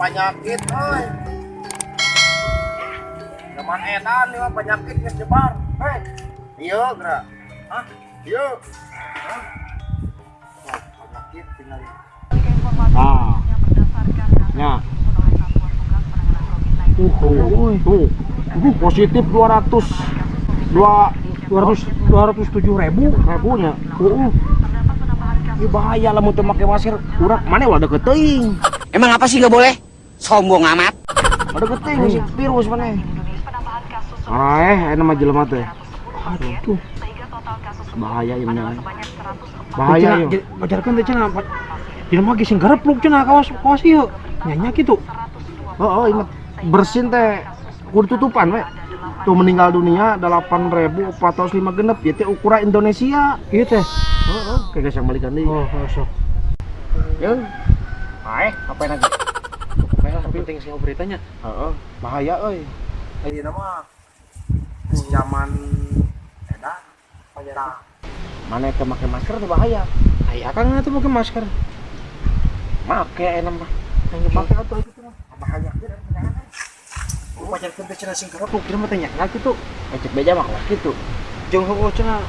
Penyakit euy. Zaman edan ieu penyakit geus nyebar. Hei. Ieu geura. Hah? Ieu. Hah? Oh, penyakit tinggal. Ah. Nya. Tuh. Positif 200 207 ribu ribunya. Ini bahaya lah mun teu make masker. Urang mana ulah deket teuing. Emang apa sih nggak boleh? Sombong amat. Udah deket teuing si virus mana. Ah, enak mah jelema teh. Aduh. Bahaya ieu mah. Bahaya ieu. Pacarkeun teh cenah. Jelema ge sing garepluk cenah kawas kawas ieu. Nya kitu. Heeh, ieu mah bersin teh kudu tutupan we. Tuh meninggal dunia 8.405 genep ieu teh ukuran Indonesia. Ieu teh. Heeh, kayak geus yang balikan deui. Oh, sok. Yeun. Paeh, apa lagi? Bae lah, penting sih beritanya. Heeh, bahaya euy. Ayeuna mah zaman edan tah. Mana teu make masker tuh bahaya. Aya Kang atuh make masker. Make enak mah. Yang make atuh kitu mah. Bahaya kieu penyakit. Pacarkeun teh cenah sing garepluk jelema teh nya kitu. Cek beja mah kawas kitu. Jeung heueuh cenah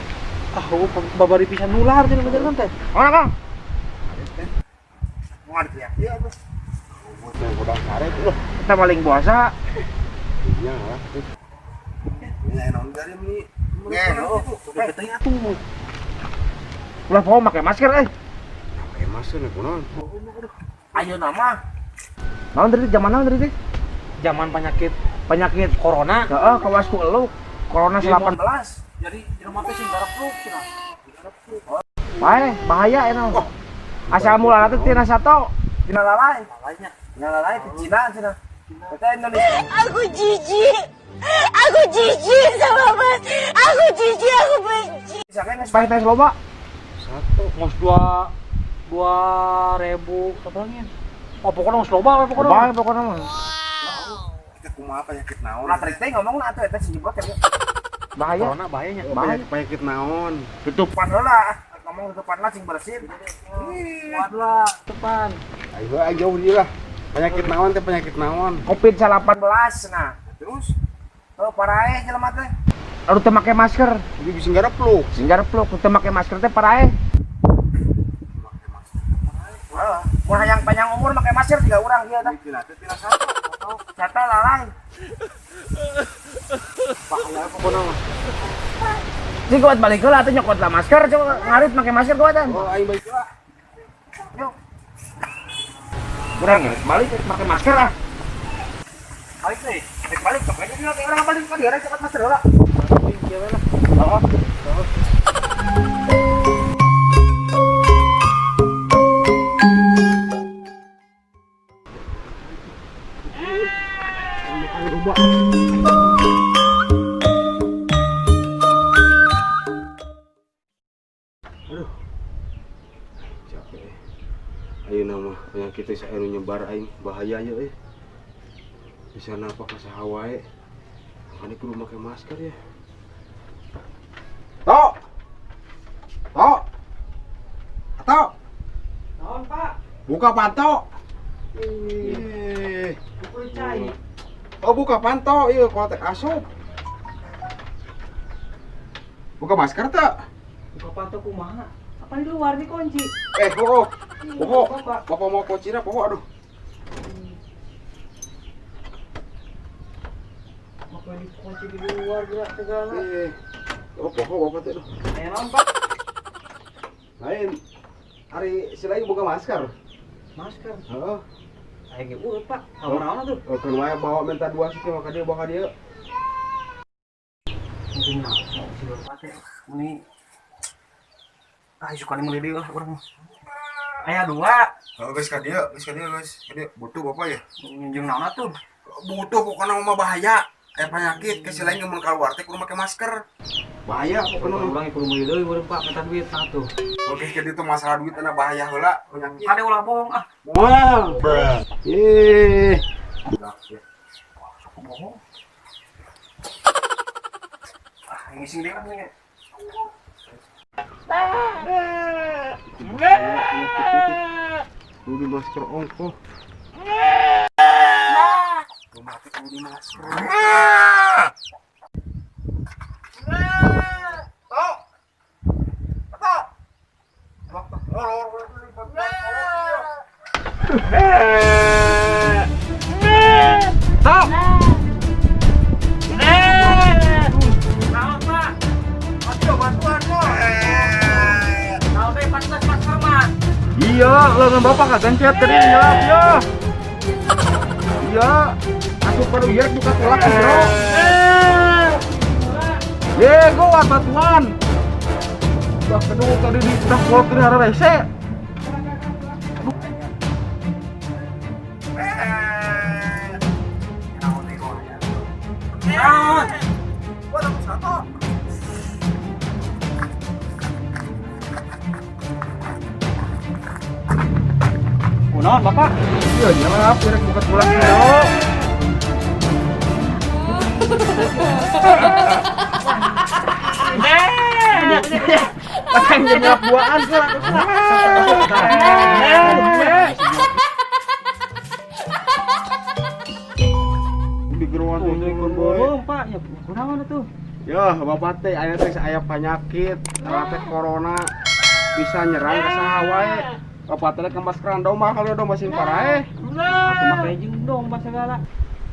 ah heueuh babari pisan nular cenah pacarkeun teh. Mana Kang? Mau teriak ieu atuh. Teh godang sare tuh. Kita paling puasa. Iya lah. Ini naon dari ini. Teuing atuh. Ulah poho make masker euy. Pakai masker nih kunaon. Ayeuna mah. Naon tadi zaman naon tadi? Zaman penyakit Penyakit corona. heeh kawas ku elu corona 18. Jadi jelema teh sing garepluk cenah. Bae, bahaya enak. Asal mulana teh tina sato. Tina lalai. Lalainya. Tina lalai ke Cina cenah. Kita Indonesia. Aku jijik. Aku jijik sama Mas. Aku jijik, aku benci. Bisa kan geus Paeh teh loba. satu. Ngos 2 2000 berapa lagi ya? Oh pokoknya ngos loba we pokoknya. Bae pokona mah. Kita kumaha penyakit naon? Ulah tarik teh ngomong atuh eta si jebot ya. Bahaya. Corona bahayanya. Bahaya. Penyakit naon? Tutupan heula. Ngomong tutupan lah sing bersin. Kuat lah depan. Ayo ayo jauh dia lah. Penyakit naon teh penyakit naon? Covid-19 nah. Terus oh paraeh jelema teh. Lalu teu make masker. Jadi bisa garepluk. Sing garepluk teu make masker teh paraeh. Heeh. Mun hayang panjang umur make masker tiga urang ieu teh. Tina teh tina satu. Satu lalai. Bahaya pokona mah. Sing kuat balik heula atuh nyokot lah masker coba ngarit make masker kuatan. Oh aing balik heula. Yuk. Kurang ngarit balik make masker ah. Balik teh. Balik sok aja dina teh urang balik ka dieu cokot masker heula. Heeh. Aduh. Capek. Ayeuna mah penyakit teh saeu nyebar aing bahaya ieu euy. Bisa napa ka saha wae. Makanya kudu make masker ya. Tok. Tok. Atok. Naon Pak? Buka panto. Ih. Pukul cai. Oh buka panto ieu kalau teh asup. Buka masker teh. Buka panto kumaha? Apa di luar nih kunci? Poho. Poho. Bapak mau kucina poho aduh. Apa di kunci di luar gerak segala. Oh poho bapak teh aduh. Aya naon Pak? Lain. Ari si lain buka masker. Masker. Heeh. Aya ge urut Pak. Naon-naon atuh? Oh, kan wae bawa minta dua sih maka dia bawa ka dieu. Mungkin naon si bapak teh meni ah suka meuli deui lah urang mah. Aya dua. Oh, geus ka dieu, geus ka dieu, geus. Ka dieu butuh bapak ya. Jeung naon atuh? Butuh pokokna mah bahaya. Aya penyakit ke si lain mun keluar teh kudu make masker. Bahaya pokokna mah. Urang kudu meuli deui urang Pak minta duit satu. Oke, jadi itu masalah duit ana bahaya heula penyakit. Kade ulah bohong ah. Moal. Ih. Sok bohong. Ah, ngising deui kan ini. Kudu masker ongkoh. Di masker. Tok. Naon, Pak? Aduh, bantuan kok. Naon teh 14 masker mah. Iya, lengan bapak kagencet tadi nyelap ya. Iya, asup baru ieu buka tulak bro. Ye, gua batuan. Bah kedua tadi di dashboard tadi hararese. Naon? Kunaon, Bapak? Iya, nyelap ieu buka tulak bro. Pasang nyelap buaan sih. Di geruan ikut boy. Pak, ya kunaon atuh? Ya, bapak teh aya teh aya penyakit, teh corona bisa nyerang ke saha wae. Bapak teh ke maskeran domba kalau domba sing paraeh. Atuh make jeung domba segala.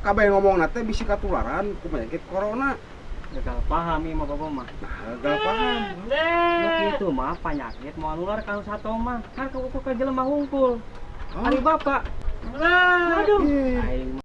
Kabeh ngomongna teh bisi katularan ku penyakit corona. Gagal paham ieu mah bapak mah. Nah, gagal paham. Nu kitu mah penyakit moal nular ka nu sato mah. Kan ku ka jelema hungkul. Ari bapak. Aduh. Aing